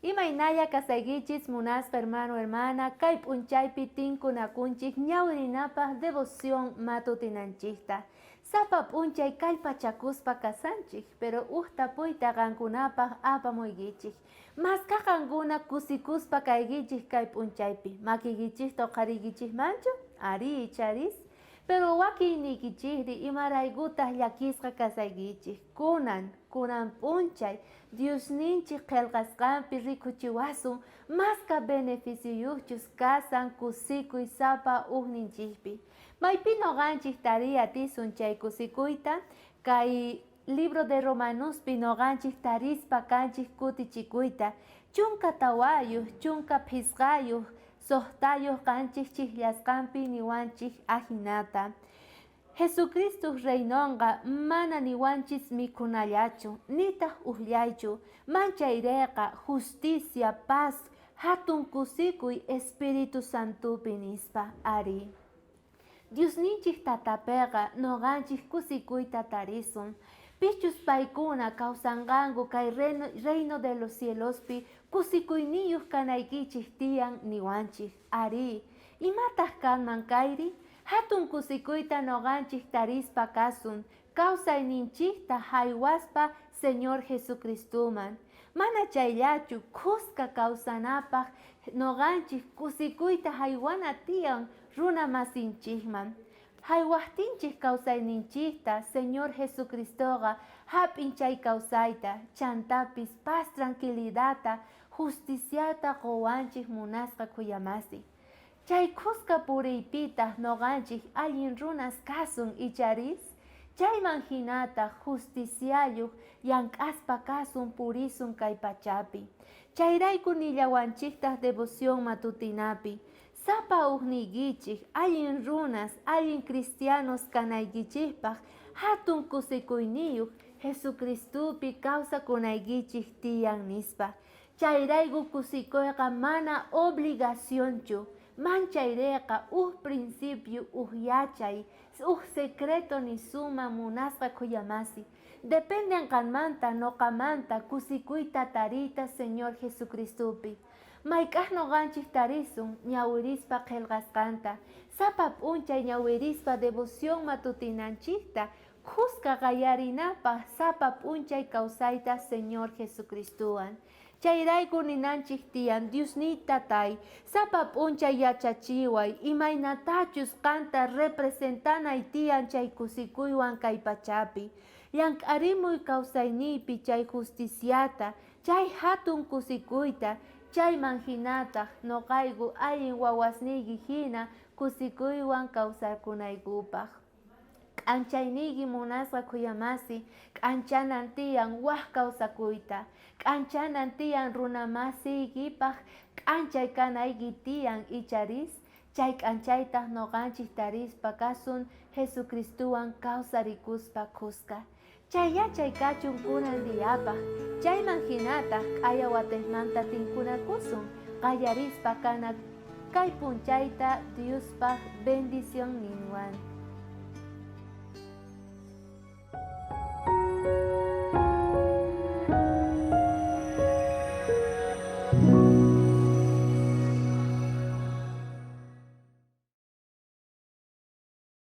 Imaynalla kasaykichis munasqa hermano hermana, kay p'unchaypi tinkunakunchik ñawirinapaj devoción matutinanchikta. Sapa p'unchay kallpachakuspa kasanchik, pero uj tapuyta qankunapaj apamuykichik. Maskha qankuna kusikuspa kaykichik kay p'unchaypi, makiykichikta uqhariykichikmanchu? Arí, icharis. Pero wakinniykichikri imaraykutaj llakisqa kasaykichik? Kunan, kunan p'unchay, Diosninchik qhelqasqanpi rikuchiwasun maskha beneficioyojchus kasan kusikuy sapa ujninchikpi. Maypi noqanchik tariy atisun chay kusikuyta? Kay libro de Romanospi noqanchik tarispa kanchik kutichikuyta, 14, 15, 6 qanchik chijllasqanpi niwanchik ajinata. Jesucristoj reinonqa mana niwanchis mikhunallachu, nitaj ujllaychu, manchayreqa justicia, paz, jatun kusikuy Espíritu Santopi nispa. Arí. Diosninchej Tatapeqa noqanchej kusikuyta tarisun. Pichus paykuna kawsanqanku kay reino de los cielospi kusikuyniyoj kanaykichej tiyan niwanchej. Arí, imataj kanman kayri? Jatun kusikuyta noqanchej tarispa kasun, kawsayninchejta jaywaspa Señor Jesucristoman. Mana chayllachu, khuska kawsanapaj noqanchej kusikuyta jaywana tiyan runa masinchejman. Jaywajtinchej kawsayninchejta Señor Jesucristoqa jap'in chay kawsayta, chantapis paz tranquilidadta, justiciata qowanchej munasqa khuyamasi. Chay khuska puriypitaj noqanchej allin runas kasun icharis? Chayman jinataj justiciayoj llank'aspa kasun purisun kay pachapi. Chayrayku nillawanchejtaj devoción matutinapi, Sapa ujniykichej allin runas, allin cristianos kanaykichejpaj jatun kusikuyniyoj Jesucristopi kawsakunaykichej tiyan, nispa. Chayrayku kusikoyqa mana obligacionchu, manchayreqa uj principio, uj yachay, uj secreto nisunman munasqa khuyamasi. Dependen qanmanta, noqamanta, kusikuyta tariyta Señor Jesucristopi. Mayk'aj noqanchej tarisun ñawirispa qhelqasqanta, sapa p'unchay ñawirispa devoción matutinanchejta, khuska qallarinapaj sapa p'unchay kawsayta Señor Jesucristowan. Chayrayku ninanchej tiyan, Diosniy Tatay, sapa p'unchay yachachiway, imaynatachus qanta representanay tiyan chay kusikuywan kay pachapi. Llank'arimuy kawsayniypi chay justiciata, chay jatun kusikuyta, chayman jinataj noqayku allin wawasniyki jina kusikuywan kawsakunaykupaj. K'anchayniyki munasqa khuyamasi, k'anchanan tiyan waj kawsakuyta, k'anchanan tiyan runamasiykipaj k'anchay kanayki tiyan icharis, chay k'anchaytaj noqanchej tarispa kasun Jesucristowan kawsarikuspa khuska. Chay yachay kachun kunan diapaj, chayman jinataj q'aya watejmanta tinkunakusun, qallarispa kana kay p'unchayta Diospaj bendicionninwan.